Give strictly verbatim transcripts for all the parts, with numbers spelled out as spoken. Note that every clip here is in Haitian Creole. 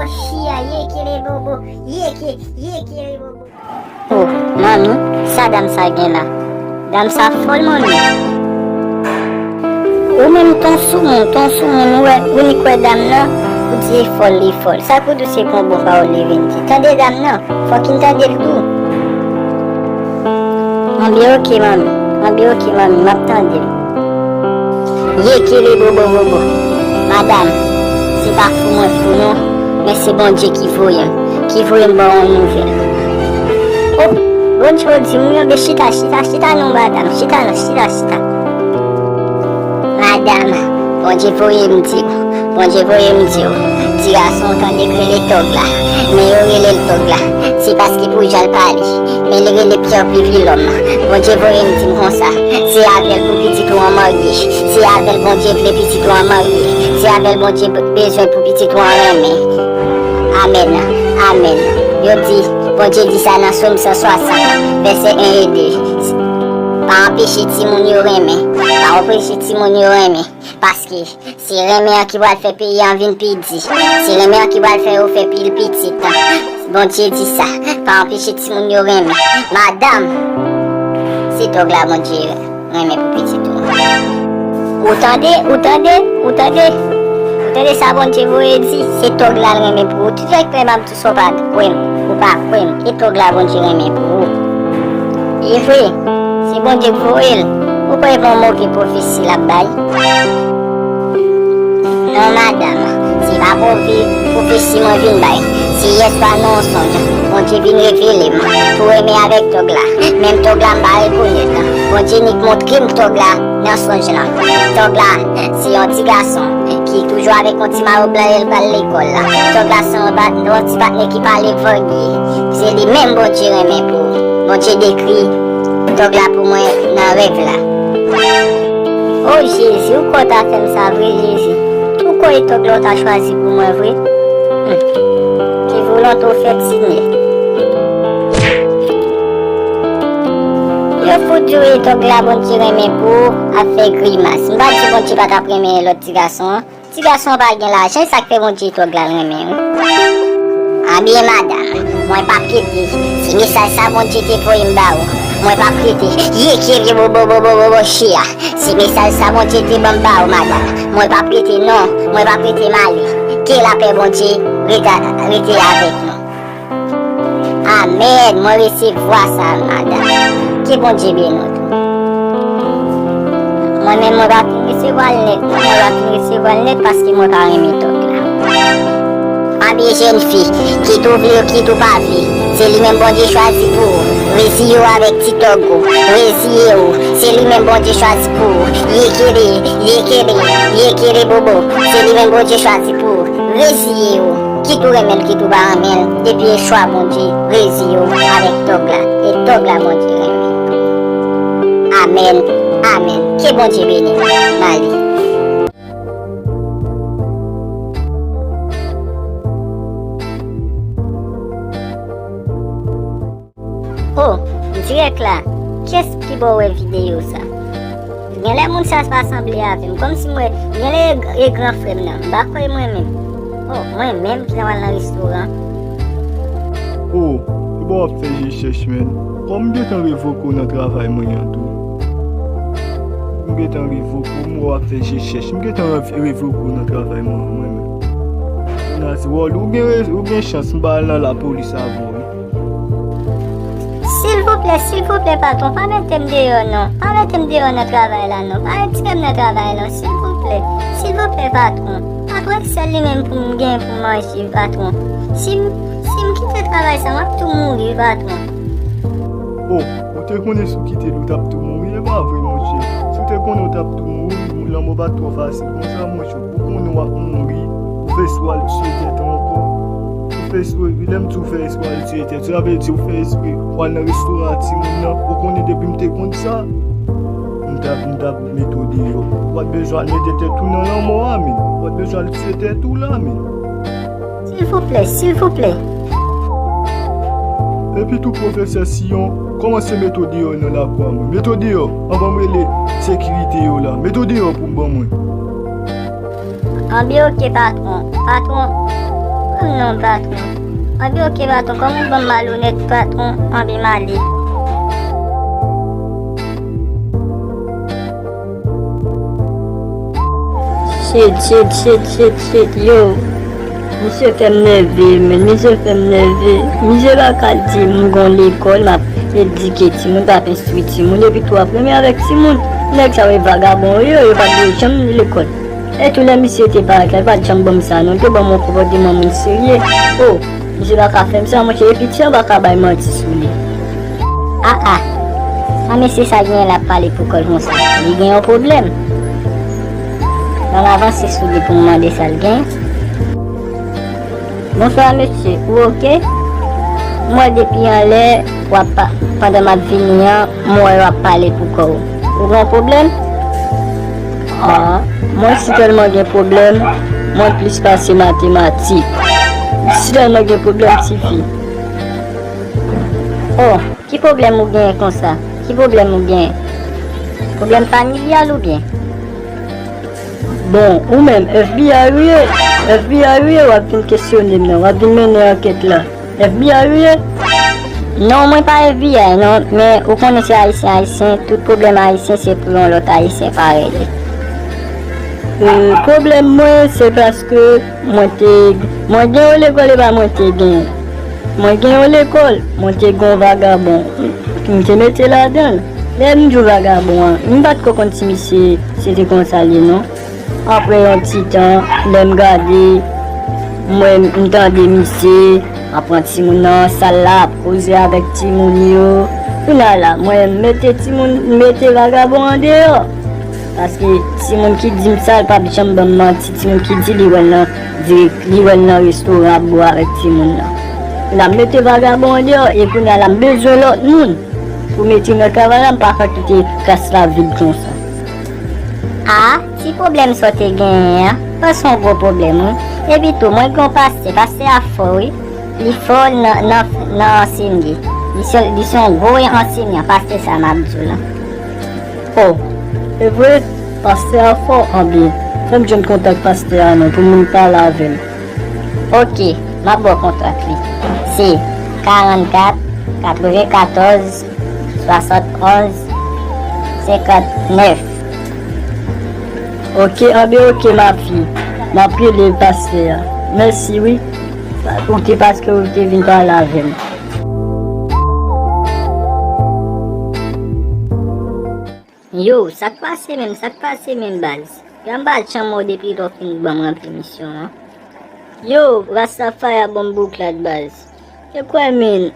Chia, yekele bobo, yeke, yekele bobo. Oh, manmi, sa dam sa gen la? Dam sa fòl, manmi. Ou menm, ton soumoun, ton soumoun, ou wè, ou nik wè dam nan, ou di li fòl, li fòl. Sa k ou di se pa yon bon pawòl li vin di? Tande dam nan, fòk n tande l tou. Anben oke, manmi. Anben oke, manmi, m ap tande l. Yekele bobo bobo. Madanm, se pa fou mwen fou non, men se Bondye ki voye m, ki voye m ba w yon nouvèl. Oh, Bondye di m wi, anben chita, chita, chita non, madanm, chita non, chita, chita. Madanm, Bondye voye m di w, Bondye voye m di w, ti gason w tande k rele tòg la, men yo rele l tòg la, se paske pou jan l pale, men li rele Pyè Pivilòm. Bondye voye m di m konsa, se avè l pou pitit ou an marye, se avè l Bondye vle pitit ou an marye, se avè l Bondye bezwen pou pitit ou an renmen. Amèn, amèn. Yo di, Bondye di sa nan Sòm san swasant, vèsè en e de. Pa anpeche timoun yo renmen, pa anpeche timoun yo renmen, paske se renmen an ki pral fè peyi an vin pi di. Se renmen an ki pral fè yo fè pil pitit. Bondye di sa, pa anpeche timoun yo renmen. Madanm, se tòg la Bondye renmen pou pitit ou. Ou tande, ou tande, ou tande. Ou tande sa Bondye voye di, se tòg la l renmen pou ou. Tout fèk lè m ap di w sa w pa kwè m, ou pa kwè m. E tòg la Bondye renmen pou ou. E vre, se Bondye k voye l. Ou kwè e pa yon move pwofesi l ap bay? Non, madanm, se pa move pwofesi mwen vin bay. Se yèswa nan yon sonj, Bondye vin revele m pou renmen avèk tòg la. Menm tòg la m pa rekonèt. Bondye nik montre m tòg la nan sonj lan. Tòg la, se yon ti gason ki toujou avèk yon ti mayo blan lè l pral lekòl la. Tòg la se yon pa-, yon ti patnè ki pale vòlgè. Se li menm Bondye renmen pou ou. Bondye dekri tòg la pou mwen nan rèv la. O Jezi, ou kwè w ta fè m sa vre, Jezi? Ou kwè e tòg la w ta chwazi pou mwen vre? Hmm. Ke volonte w fèt, Senyè. Yo fout di w e tòg la Bondye renmen pou ou ap fè grimas. M pa di Bondye pa t ap renmen lòt ti gason an. Ti gason an pa gen lajan, e sa k fè Bondye tòg la l renmen wi. Anben madanm, mwen p ap rete. Se mesaj sa Bondye te voye m ba ou. Mwen p ap rete. Yekele bobo bobo bobo chia. Se mesaj sa Bondye te ban m ba ou, madanm. Mwen p ap rete non. Mwen p ap rete m ale. Ke lapè Bondye rete, rete avèk nou. Amèn. Mwen resevwa sa, madanm. Ke Bondye beni w tou. Mwen menm, mwen pa fin resevwa l nèt non. Mwen pa fin resevwa l nèt paske mwen pa renmen tòg la. Anben jèn fi, kit ou vle, kit ou pa vle, se li menm Bondye chwazi pou ou. Reziye w avèk ti tòg ou. Reziye w. Se li menm Bondye chwazi pou ou. Yekele, yekele, yekele bobo. Se li menm Bondye chwazi pou ou. Reziye w. Kit ou renmen l, kit ou pa renmen l, depi e chwa Bondye, reziye w avèk tòg la. E tòg la Bondye renmen. Amèn, amèn. Ke Bondye beni w. M ale. Oh, dirèk la, kiyès ki ba w wè videyo sa? Genlè moun sa pa sanble avè m, kòmsi m wè, genlè e, e gran frè m nan, m pa kwè e mwen menm. Oh, mwen menm ki ta pral nan restoran. Oh, e bon w ap fè je chèch, menn. Kòm m gentan revoke w nan travay mwen an tou. M gentan revoke w, m wè w ap fè je chèch. M gentan revoke w nan travay mwen an, mwen menm. Nazi Wòl, ou gen, ou gen chans, m pa al nan lapolis avè w. Silvouplè, silvouplè, patwon, pa mete m deyò non. Pa mete m deyò nan travay la non. Pa retire m nan travay la non, silvouplè. Silvouplè, patwon. Patwon, e sèl li menm pou m gen pou m manje, patwon. Si m, si m kite travay sa, m ap tou mouri, patwon. Oh, ou te konnen si w kite l, ou t ap tou mouri? E pa vre, monchè. Si w te konnen w t ap tou mouri, lanmò pa t twò fasil konsa, monchè. Ou konnen w ap mouri, ou fè sou al tiye tèt ou ankò. Ou fè espre, lè m di w fè espre al tiye tèt, sa vle di ou fè espre, ou al nan restoran a timoun nan, ou konnen depi m te konn sa, m t ap, m t ap mete w deyò. Ou pa t bezwen al mete tèt ou nan lanmò a, menn. Ou pa t bezwen al tiye tèt ou la, menn. Silvouplè, silvouplè. Epi tou, pwofesè Siyon, kòmanse mete w deyò nan lakou a mwen. Mete w deyò, anvan m rele sekirite yo la. Mete w deyò pou m ban mwen. Anben oke, patwon. Patwon, Non, patwon. Anben, oke, patwon. Kòm ou ban m malonèt, patwon, anben, m ale. Shit, shit, shit, shit, shit, yo. Misye fè m nève, men misye fè m nève. Misye pa ka di m gon lekòl, m ap edike timoun, m ap enstwi timoun, epi tou ap renmen avèk timoun. Nèg sa yo e vagabon yo, yo pa t dwe janm lekòl. E tou lè misye te parèt la, li pa t janm ban m sa non, li te ban m yon konpòteman moun serye. O, misye pa ka fè m sa, monchè, epi ti an pa ka bay manti sou li. A, a. A, mesye sa genyen l ap pale pou kò l konsa. Li gen yon pwoblèm. Ban m avanse sou li pou m mande sa l gen. Bonswa, mesye. Ou oke? M wè depi anlè, w ap pa, pandan m ap vini an, m wè w ap pale pou kò w. Ou gen yon pwoblèm? A, mwen si tèlman gen pwoblèm, mwen plis pase matematik. Si tèlman gen pwoblèm, tifi. O, ki pwoblèm ou genyen konsa? Ki pwoblèm ou genyen? Pwoblèm familyal oubyen? Bon, ou menm, F B I ou ye? F B I ou ye, w ap vin kesyone m nan, w ap vin mennen ankèt la. F B I ou ye? Non, mwen pa F B I non, men ou konnen se ayisyen ayisyen, tout pwoblèm ayisyen se pou yon lòt ayisyen parèy li. E, pwoblèm mwen, se paske mwen te, mwen gen yon lekòl, e pa mwen te gen. Mwen gen yon lekòl, mwen te gen yon vagabon, m te mete ladan l. Lè m di w vagabon an, m pa t ko konn si misye se te konsa l ye non. Apre yon ti tan, lè m gade, m wè m tande misye ap pran timoun nan sal la, ap koze avèk timoun yo. Kounye a la, mwen m mete timoun, m mete vagabon an deyò. Paske timoun ki di m sa, l p ap janm ban m manti. Timoun ki di li wè l nan, di li wè l nan restoran ap bwè avèk timoun nan. Kounye a m mete vagabon an deyò, e kounye a la m bezwen lòt moun pou mete nan travay la, m pa ka kite klas la vid konsa. A, ti pwoblèm sa w te genyen an, pa se yon gwo pwoblèm, wi. Epi tou, mwen gen yon pastè, pastè a fò, wi. Li fò nan, nan, nan ansenye. Li se, li se yon gwo ansenyan, pastè sa m ap di w lan. O, e vre? Pastè a fò? Anben, fè m jwenn kontak pastè a non, pou m vin pale avè l. Oke, m ap ba w kontak li. Se karannkat, katrevenkatòz, swasannonz, senkantnèf. Oke, anben oke, ma fi. M ap rele pastè a. Mèsi, wi. Oke, paske ou te vin pale avè m. Yo, sa k pase menm, sa k pase menm, baz? Yo, m pa janm wè w depi lè w fin ban m ranpli misyon an. Yo, Rastafari a ban m bouklad, baz. E kwè, men,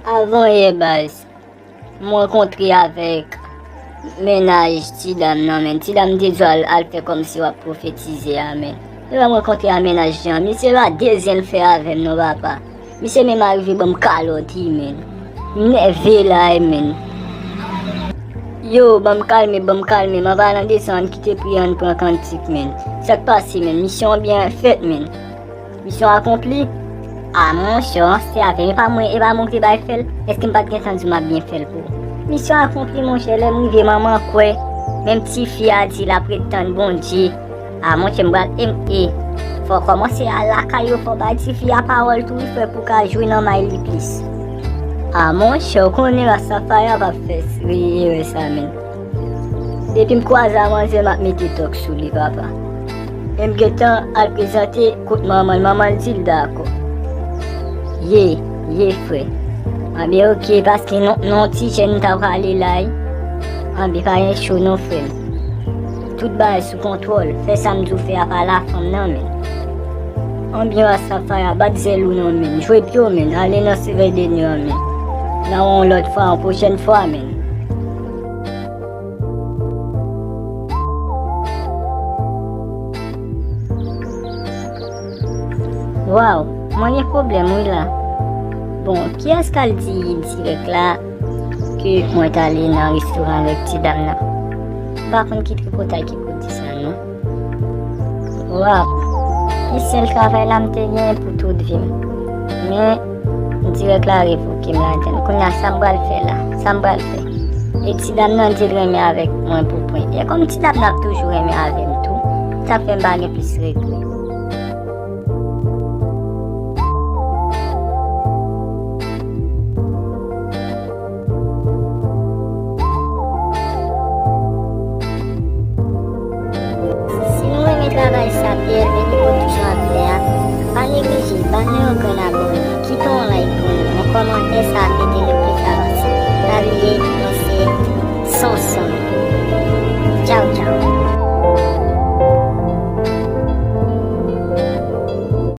avan yè, baz, m rankontre avèk mennaj ti dam nan, men. Ti dam te di w al, al fè kòmsi w ap pwofetize a, men. E lè m rankontre a mennaj li an, misye pa de zen l fè avè m non, papa. Misye menm arive ban m kalòt, wi, men. M nève la, wi, men. Yo, ban m kalme, ban m kalme. M ap al an desann, kite priye, ann pran kantik, men. Sa k pase, men? Misyon an byen fèt, men. Misyon akonpli. A, monchè, se avè m, e pa mwen, e pa mwen ki te bay fè l. Èske m pa t gentan di w m ap byen fè l pou ou? Misyon akonpli, monchè, lè m rive, manman kwè. Menm tifi a di l ap ret tann Bondye. A, monchè, m pral, e, e, fò w kòmanse al lakay yo, fò w bay tifi a pawòl tou, wi, frè, pou w ka jwe nan may li plis. A, monchè, ou konnen Rastafari a p ap fè erè sa, men. Depi m kwaze a manzè, m ap mete tòk sou li, papa. E m gentan al prezante kot manman l, manman l di l dakò. Ye, ye, frè. Anben, oke, paske non, non, ti jèn ta prale la, wi. Anben, pa gen cho non, frè m. Tout bagay sou kontwòl. Fè sa m di w fè a, pa la fanm nan, men. Anben, Rastafari a, bat zèl ou non, men. Jwe pye w, men. Ale nan sivèy de nwi an, men. Nan yon lòt fwa, yon pwochèn fwa, men. Waw, mwen gen pwoblèm wi la. Bon, kiyès k al di dirèk la ke mwen t ale nan restoran avèk ti dam nan? M pa konn ki tripotay ki pou di sa non. Waw, e sèl travay la m te genyen pou tout vi m. Men, dirèk la revoke m ladan l. Kounye a, sa m pral fè la? Sa m pral fè? E ti dam nan di l renmen avèk mwen pou pwen. E kòm ti dam nan ap toujou renmen avè m tou, sa fè m pa gen plis regrè.